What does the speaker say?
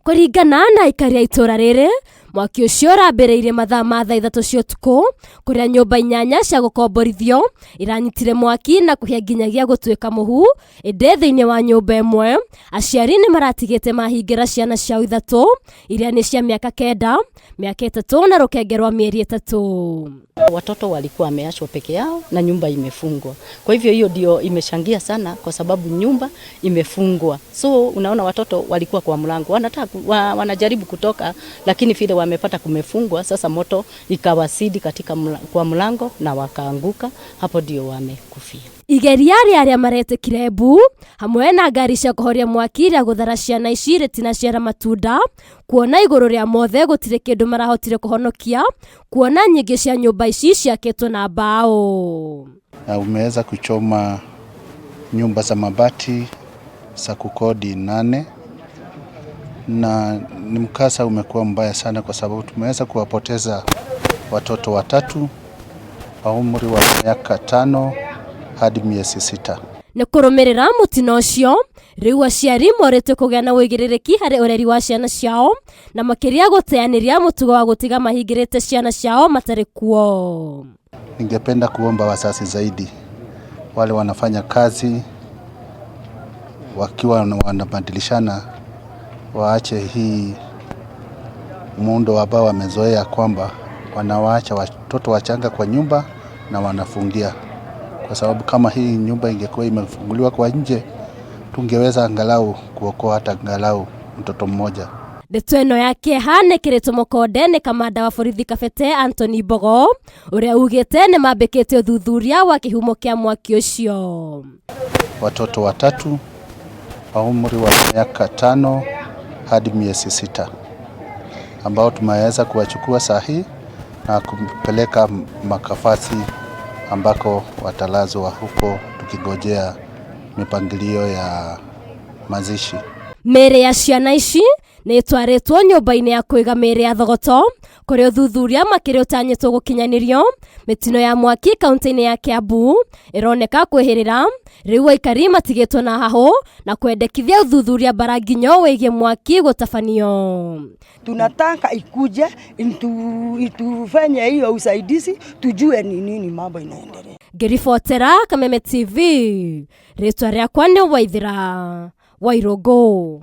Kũringana na aikari a itũra rĩrĩ, mwaki ũcio ũrambĩrĩirie mathaa ma thaa 3 cia ũtukũ, kũrĩa nyũmba 8 cia gũkomborithio iranyitire mwaki na kũhĩa nginyagia gũtuĩka mũhu. Ĩndĩ thĩinĩ wa nyũmba ĩmwe, aciari nĩ maratigĩte mahingĩra ciana ciao 3 iria nĩ cia mĩaka 9, mĩaka 3 na rũkenge rwa mĩeri 3. Watoto walikuwa wameachwa peke yao na nyumba imefungwa. Kwa hivyo hiyo ndio imechangia sana kwa sababu nyumba imefungwa. So unaona watoto walikuwa kwa mlango, wanataka wanajaribu kutoka, lakini vile wamepata kumefungwa, sasa moto ikawazidi katika kwa mlango na wakaanguka, hapo ndio wamekufia. Igeria rĩa arĩa maretĩkire mbu hamwe na ngari cia kũhoria mwaki rĩa gũthara ciana ici rĩtinaciara matunda, kuona igũrũ rĩa mothe gũtirĩ kĩndũ marahotire kũhonokia, kuona nyingĩ cia nyũmba ici ciakĩtwo na mbao. Na umeweza kuchoma nyumba za mabati za kukodi 8, na ni mkasa umekuwa mbaya sana kwa sababu tumeweza kuwapoteza watoto 3 wa umri wa miaka 5 hadi miezi 6. Nĩ kũrũmĩrĩra mũtino ũcio, rĩu aciari morĩtwo kũgĩa na ũigĩrĩrĩki harĩ ũreri wa ciana ciao na makĩria gũteanĩria mũtugo wa gũtiga mahingĩrĩte ciana ciao matarĩ kuo. Ningependa kuomba wazazi zaidi wale wanafanya kazi wakiwa wanabadilishana, waache hii muundo ambao wamezoea kwamba wanawaacha watoto wachanga kwa nyumba na wanafungia, kwa sababu kama hii nyumba ingekuwa imefunguliwa kwa nje tungeweza angalau kuokoa hata angalau mtoto mmoja. Ndeto ĩno ya kĩeha nĩ ĩkĩrĩtwo mũkonde nĩ kamanda wa borithi Kabete Anthony Mbogo, ũrĩa ugĩte nĩ mambĩkĩte ũthuthuria wa kĩhumo kĩa mwaki ũcio. Watoto 3 wa umri wa miaka 5 hadi miezi 6 ambao tumeweza kuwachukua saa hii na kumpeleka makafasi ambako watalazwa huko tukigojea mipangilio ya mazishi. Mĩĩrĩ ya ciana ici nĩ ĩtwarĩtwo nyũmba-inĩ ya kũiga mĩĩrĩ ya Thogoto kũrĩa ũthuthuria makĩria ũtanyĩtwo gũkinyanĩrio. Mĩtino ya mwaki kaunti-inĩ ya Kiambu ĩroneka kwĩhĩrĩra, rĩu aikari matigĩtwo na hahũ na kwendekithia ũthuthuria bara nginyo wĩgiĩ mwaki gũtabanio. Tunataka ikuje itufanye hiyo usaidizi, tujue ni nini mambo inaendelea. Ngĩribotera Kameme TV, rĩtwa rĩakwa nĩ Waithera Wairũngũ.